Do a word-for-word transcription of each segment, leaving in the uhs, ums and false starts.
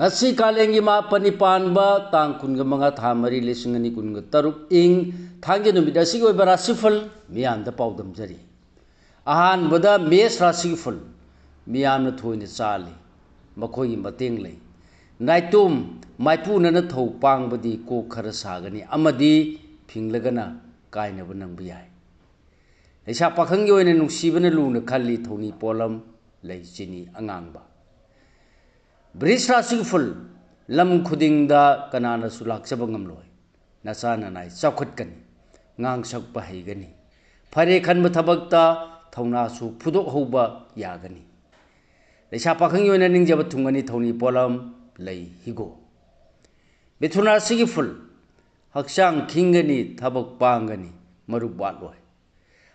ꯉꯁꯤ ꯀꯥꯂꯦꯟꯒꯤ ꯃꯥꯄꯟꯅꯤ ꯄꯥꯟꯕ ꯇꯥꯡ ꯀꯨꯟꯒ ꯃꯉꯥ, ꯊꯥ ꯃꯔꯤ, ꯂꯤꯁꯤꯡ ꯑꯅꯤ ꯀꯨꯟꯒ ꯇꯔꯨꯛ ꯏꯪ ꯊꯥꯡꯖ ꯅꯨꯃꯤꯠ ꯑꯁꯤꯒꯤ ꯑꯣꯏꯕ ꯔꯥꯁꯤꯐꯜ ꯃꯤꯌꯥꯝꯗ ꯄꯥꯎꯗꯝꯖꯔꯤ꯫ ꯑꯍꯥꯟꯕꯗ ꯃꯦꯁ ꯔꯥꯁꯤꯒꯤ ꯐꯜ ꯃꯤꯌꯥꯝꯅ ꯊꯣꯏꯅ ꯆꯥꯜꯂꯤ꯫ ꯃꯈꯣꯏꯒꯤ ꯃꯇꯦꯡ ꯂꯩ꯫ ꯅꯥꯏꯇꯣꯝ ꯃꯥꯏꯄꯨꯅꯅ ꯊꯧ ꯄꯥꯡꯕꯗꯤ ꯀꯣꯛ ꯈꯔ ꯁꯥꯒꯅꯤ ꯑꯃꯗꯤ ꯐꯤꯡꯂꯒꯅ ꯀꯥꯏꯅꯕ ꯅꯪꯕ ꯌꯥꯏ꯫ ꯂꯩꯁꯥ ꯄꯥꯈꯪꯒꯤ ꯑꯣꯏꯅ ꯅꯨꯡꯁꯤꯕꯅ ꯂꯨꯅ ꯈꯜꯂꯤ꯫ ꯊꯧꯅꯤ ꯄꯣꯠꯂꯝ ꯂꯩ ꯆꯤꯅꯤ ꯑꯉꯥꯡꯕ꯫ ꯕ꯭ꯔꯤꯖ ꯔꯥꯁꯤꯒꯤ ꯐꯨꯜ ꯂꯝ ꯈꯨꯗꯤꯡꯗ ꯀꯅꯥꯅꯁꯨ ꯂꯥꯛꯆꯕ ꯉꯝꯂꯣꯏ꯫ ꯅꯆꯥ ꯅꯅꯥꯏ ꯆꯥꯎꯈꯠꯀꯅꯤ꯫ ꯉꯥꯡ ꯁꯛꯄ ꯍꯩꯒꯅꯤ꯫ ꯐꯔꯦ ꯈꯟꯕ ꯊꯕꯛꯇ ꯊꯧꯅꯥꯁꯨ ꯐꯨꯗꯣꯛꯍꯧꯕ ꯌꯥꯒꯅꯤ꯫ ꯂꯩꯁꯥ ꯄꯥꯈꯪꯒꯤ ꯑꯣꯏꯅ ꯅꯤꯡꯖꯕ ꯊꯨꯡꯒꯅꯤ꯫ ꯊꯧꯅꯤ ꯄꯣꯠꯂꯝ ꯂꯩ ꯍꯤꯒꯣꯛ꯫ ꯃꯤꯊꯨꯟ ꯔꯥꯁꯤꯒꯤ ꯐꯨꯜ ꯍꯛꯆꯥꯡ ꯈꯤꯡꯒꯅꯤ, ꯊꯕꯛ ꯄꯥꯡꯒꯅꯤ, ꯃꯔꯨꯞ ꯋꯥꯠꯂꯣꯏ꯫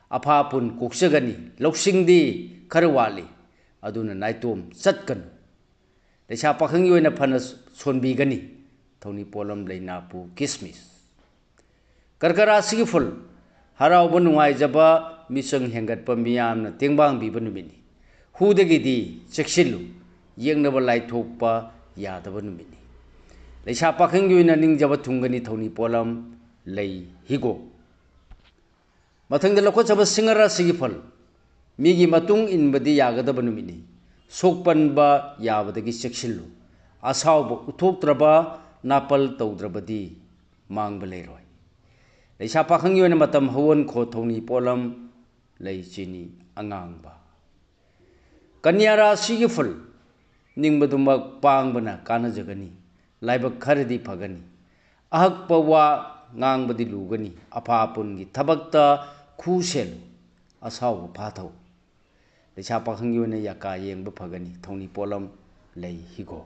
ꯑꯐꯥ ꯑꯄꯨꯟ ꯀꯣꯛꯆꯒꯅꯤ, ꯂꯧꯁꯤꯡꯗꯤ ꯈꯔ ꯋꯥꯠꯂꯤ, ꯑꯗꯨꯅ ꯅꯥꯏꯇꯣꯝ ꯆꯠꯀꯅꯨ꯫ ꯂꯩꯁꯥ ꯄꯥꯈꯪꯒꯤ ꯑꯣꯏꯅ ꯐꯅ ꯁꯣꯟꯕꯤꯒꯅꯤ꯫ ꯊꯧꯅꯤ ꯄꯣꯠꯂꯝ ꯂꯩꯅꯥꯄꯨ ꯀꯤꯁꯃꯤꯁ꯫ ꯀꯔꯀ ꯔꯥꯁꯤꯒꯤ ꯐꯨꯜ ꯍꯔꯥꯎꯕ ꯅꯨꯡꯉꯥꯏꯖꯕ, ꯃꯤꯆꯪ ꯍꯦꯟꯒꯠꯄ, ꯃꯤꯌꯥꯝꯅ ꯇꯦꯡꯕꯥꯡꯕꯤꯕ ꯅꯨꯃꯤꯠꯅꯤ꯫ ꯍꯨꯗꯒꯤꯗꯤ ꯆꯦꯛꯁꯤꯜꯂꯨ꯫ ꯌꯦꯛꯅꯕ ꯂꯥꯏꯊꯣꯛꯄ ꯌꯥꯗꯕ ꯅꯨꯃꯤꯠꯅꯤ꯫ ꯂꯩꯁꯥ ꯄꯥꯈꯪꯒꯤ ꯑꯣꯏꯅ ꯅꯤꯡꯖꯕ ꯊꯨꯡꯒꯅꯤ꯫ ꯊꯧꯅꯤ ꯄꯣꯠꯂꯝ ꯂꯩ ꯍꯤꯒꯣꯛ꯫ ꯃꯊꯪꯗ ꯂꯧꯈꯠꯆꯕ ꯁꯤꯡꯍ ꯔꯥꯁꯤꯒꯤ ꯐꯜ꯫ ꯃꯤꯒꯤ ꯃꯇꯨꯡ ꯏꯟꯕꯗꯤ ꯌꯥꯒꯗꯕ ꯅꯨꯃꯤꯠꯅꯤ꯫ ꯁꯣꯛꯄꯟꯕ ꯌꯥꯕꯗꯒꯤ ꯆꯦꯛꯁꯤꯜꯂꯨ꯫ ꯑꯁꯥꯎꯕ ꯎꯠꯊꯣꯛꯇ꯭ꯔꯕ, ꯅꯥꯄꯜ ꯇꯧꯗ꯭ꯔꯕꯗꯤ ꯃꯥꯡꯕ ꯂꯩꯔꯣꯏ꯫ ꯂꯩꯁꯥ ꯄꯥꯈꯪꯒꯤ ꯑꯣꯏꯅ ꯃꯇꯝ ꯍꯧꯍꯟꯈꯣ꯫ ꯊꯧꯅꯤ ꯄꯣꯠꯂꯝ ꯂꯩ ꯆꯤꯅꯤ ꯑꯉꯥꯡꯕ꯫ ꯀꯟꯌꯥ ꯔꯥꯁꯤꯒꯤ ꯐꯨꯜ ꯅꯤꯡꯕꯗꯨꯃꯛ ꯄꯥꯡꯕꯅ ꯀꯥꯟꯅꯖꯒꯅꯤ꯫ ꯂꯥꯏꯕꯛ ꯈꯔꯗꯤ ꯐꯒꯅꯤ꯫ ꯑꯍꯛꯄ ꯋꯥ ꯉꯥꯡꯕꯗꯤ ꯂꯨꯒꯅꯤ꯫ ꯑꯐꯥ ꯑꯄꯨꯟꯒꯤ ꯊꯕꯛꯇ ꯈꯨ ꯁꯦꯜꯂꯨ꯫ ꯑꯁꯥꯎꯕ ꯐꯥꯊꯧ꯫ ꯂꯩꯁꯥ ꯄꯥꯈꯪꯒꯤ ꯑꯣꯏꯅ ꯌꯥꯀꯥ ꯌꯦꯡꯕ ꯐꯒꯅꯤ꯫ ꯊꯧꯅꯤ ꯄꯣꯠꯂꯝ ꯂꯩ ꯍꯤꯒꯣꯛ꯫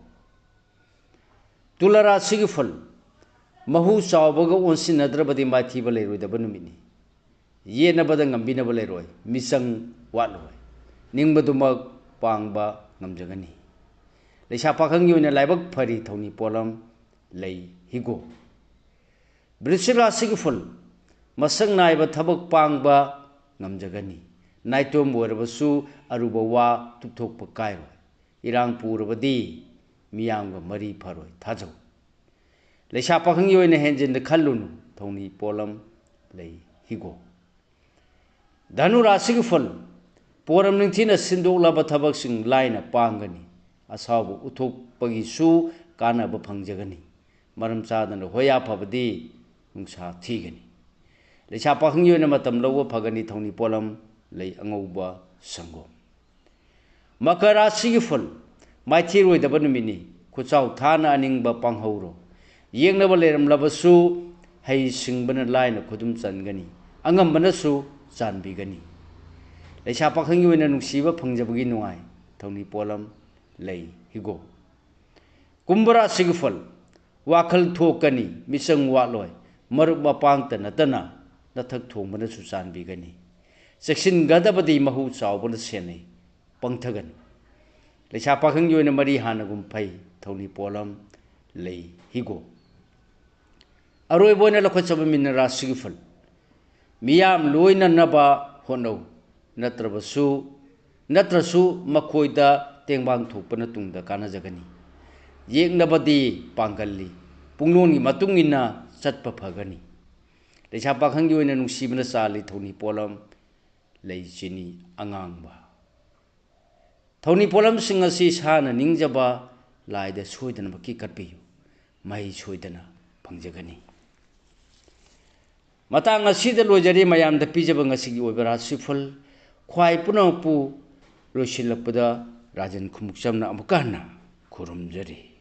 ꯇꯨꯂꯥ ꯔꯥꯁꯤꯒꯤ ꯐꯨꯜ ꯃꯍꯨ ꯆꯥꯎꯕꯒ ꯑꯣꯟꯁꯤꯟꯅꯗ꯭ꯔꯕꯗꯤ ꯃꯥꯏꯊꯤꯕ ꯂꯩꯔꯣꯏꯗꯕ ꯅꯨꯃꯤꯠꯅꯤ꯫ ꯌꯦꯠꯅꯕꯗ ꯉꯝꯕꯤꯅꯕ ꯂꯩꯔꯣꯏ꯫ ꯃꯤꯆꯪ ꯋꯥꯠꯂꯣꯏ꯫ ꯅꯤꯡꯕꯗꯨꯃꯛ ꯄꯥꯡꯕ ꯉꯝꯖꯒꯅꯤ꯫ ꯂꯩꯁꯥ ꯄꯥꯈꯪꯒꯤ ꯑꯣꯏꯅ ꯂꯥꯏꯕꯛ ꯐꯔꯤ꯫ ꯊꯧꯅꯤ ꯄꯣꯠꯂꯝ ꯂꯩ ꯍꯤꯒꯣꯛ꯫ ꯕ꯭ꯔꯤꯁꯤꯛ ꯔꯥꯁꯤꯒꯤ ꯐꯨꯜ ꯃꯁꯛ ꯅꯥꯏꯕ ꯊꯕꯛ ꯄꯥꯡꯕ ꯉꯝꯖꯒꯅꯤ꯫ ꯅꯥꯏꯇꯣꯝ ꯑꯣꯏꯔꯕꯁꯨ ꯑꯔꯨꯕ ꯋꯥ ꯇꯨꯞꯊꯣꯛꯄ ꯀꯥꯏꯔꯣꯏ꯫ ꯏꯔꯥꯡ ꯄꯨꯔꯕꯗꯤ ꯃꯤꯌꯥꯝꯒ ꯃꯔꯤ ꯐꯔꯣꯏ ꯊꯥꯖꯧ꯫ ꯂꯩꯁꯥ ꯄꯥꯈꯪꯒꯤ ꯑꯣꯏꯅ ꯍꯦꯟꯖꯤꯟꯅ ꯈꯜꯂꯨꯅꯨ, ꯊꯧꯅꯤ ꯄꯣꯠꯂꯝ ꯂꯩ ꯍꯤꯒꯣꯛ꯫ ꯙꯅꯨ ꯔꯥꯁꯤꯒꯤ ꯐꯜ, ꯄꯣꯔꯝ ꯅꯤꯡꯊꯤꯅ ꯁꯤꯟꯗꯣꯛꯂꯕ ꯊꯕꯛꯁꯤꯡ ꯂꯥꯏꯅ ꯄꯥꯡꯒꯅꯤ꯫ ꯑꯁꯥꯎꯕ ꯎꯠꯊꯣꯛꯄꯒꯤꯁꯨ ꯀꯥꯟꯅꯕ ꯐꯪꯖꯒꯅꯤ꯫ ꯃꯔꯝ ꯆꯥꯗꯅ ꯍꯣꯌꯥ ꯐꯕꯗꯤ ꯅꯨꯡꯁꯥ ꯊꯤꯒꯅꯤ꯫ ꯂꯩꯁꯥ ꯄꯥꯈꯪꯒꯤ ꯑꯣꯏꯅ ꯃꯇꯝ ꯂꯧꯕ ꯐꯒꯅꯤ, ꯊꯧꯅꯤ ꯄꯣꯠꯂꯝ ꯂꯩ ꯑꯉꯧꯕ ꯁꯪꯒꯣꯝ꯫ ꯃꯀꯔ ꯔꯥꯁꯤꯒꯤ ꯐꯜ, ꯃꯥꯏꯊꯤꯔꯣꯏꯗꯕ ꯅꯨꯃꯤꯠꯅꯤ꯫ ꯈꯨꯠꯆꯥꯎ ꯊꯥꯅ ꯑꯅꯤꯡꯕ ꯄꯥꯡꯍꯧꯔꯣ꯫ ꯌꯦꯛꯅꯕ ꯂꯩꯔꯝꯂꯕꯁꯨ ꯍꯩ ꯁꯤꯡꯕꯅ ꯂꯥꯏꯅ ꯈꯨꯗꯨꯝ ꯆꯟꯒꯅꯤ, ꯑꯉꯝꯕꯅꯁꯨ ꯆꯥꯟꯕꯤꯒꯅꯤ꯫ ꯂꯩꯁꯥ ꯄꯥꯈꯪꯒꯤ ꯑꯣꯏꯅ ꯅꯨꯡꯁꯤꯕ ꯐꯪꯖꯕꯒꯤ ꯅꯨꯡꯉꯥꯏ, ꯊꯧꯅꯤ ꯄꯣꯠꯂꯝ ꯂꯩ ꯍꯤꯒꯣꯛ꯫ ꯀꯨꯝꯚ ꯔꯥꯁꯤꯒꯤ ꯐꯜ, ꯋꯥꯈꯜ ꯊꯣꯛꯀꯅꯤ, ꯃꯤꯆꯪ ꯋꯥꯠꯂꯣꯏ, ꯃꯔꯨꯞ ꯃꯄꯥꯡꯇ ꯅꯠꯇꯅ ꯅꯊꯛ ꯊꯣꯡꯕꯅꯁꯨ ꯆꯥꯟꯕꯤꯒꯅꯤ꯫ ꯆꯦꯛꯁꯤꯟꯒꯗꯕꯗꯤ ꯃꯍꯨ ꯆꯥꯎꯕꯅ ꯁꯦꯟꯅꯩ, ꯄꯪꯊꯒꯅꯨ꯫ ꯂꯩꯁꯥ ꯄꯥꯈꯪꯒꯤ ꯑꯣꯏꯅ ꯃꯔꯤ ꯍꯥꯟꯅꯒꯨꯝ ꯐꯩ, ꯊꯧꯅꯤ ꯄꯣꯠꯂꯝ ꯂꯩ ꯍꯤꯒꯣꯛ꯫ ꯑꯔꯣꯏꯕ ꯑꯣꯏꯅ ꯂꯧꯈꯠꯆꯕ ꯃꯤꯅ ꯔꯥꯁꯤꯒꯤ ꯐꯜ, ꯃꯤꯌꯥꯝ ꯂꯣꯏꯅꯅꯕ ꯍꯣꯠꯅꯧ, ꯅꯠꯇ꯭ꯔꯕꯁꯨ, ꯅꯠꯇ꯭ꯔꯁꯨ ꯃꯈꯣꯏꯗ ꯇꯦꯡꯕꯥꯡ ꯊꯣꯛꯄꯅ ꯇꯨꯡꯗ ꯀꯥꯟꯅꯖꯒꯅꯤ꯫ ꯌꯦꯛꯅꯕꯗꯤ ꯄꯥꯡꯒꯜꯂꯤ, ꯄꯨꯡꯂꯣꯟꯒꯤ ꯃꯇꯨꯡ ꯏꯟꯅ ꯆꯠꯄ ꯐꯒꯅꯤ꯫ ꯂꯩꯁꯥ ꯄꯥꯈꯪꯒꯤ ꯑꯣꯏꯅ ꯅꯨꯡꯁꯤꯕꯅ ꯆꯥꯜꯂꯤ, ꯊꯧꯅꯤ ꯄꯣꯠꯂꯝ ꯂꯩ ꯆꯤꯅꯤ ꯑꯉꯥꯡꯕ꯫ ꯊꯧꯅꯤ ꯄꯣꯠꯂꯝꯁꯤꯡ ꯑꯁꯤ ꯏꯁꯥꯅ ꯅꯤꯡꯖꯕ ꯂꯥꯏꯗ ꯁꯣꯏꯗꯅꯃꯛꯀꯤ ꯀꯠꯄꯤꯌꯨ, ꯃꯍꯩ ꯁꯣꯏꯗꯅ ꯐꯪꯖꯒꯅꯤ꯫ ꯃꯇꯥꯡ ꯑꯁꯤꯗ ꯂꯣꯏꯖꯔꯦ ꯃꯌꯥꯝꯗ ꯄꯤꯖꯕ ꯉꯁꯤꯒꯤ ꯑꯣꯏꯕ ꯔꯥꯁꯤꯐꯜ꯫ ꯈ꯭ꯋꯥꯏ ꯄꯨꯝꯅꯃꯛꯄꯨ ꯂꯣꯏꯁꯤꯜꯂꯛꯄꯗ ꯔꯥꯖꯟ ꯈꯨꯃꯨꯛꯆꯝꯅ ꯑꯃꯨꯛꯀ ꯍꯟꯅ ꯈꯨꯔꯨꯝꯖꯔꯤ꯫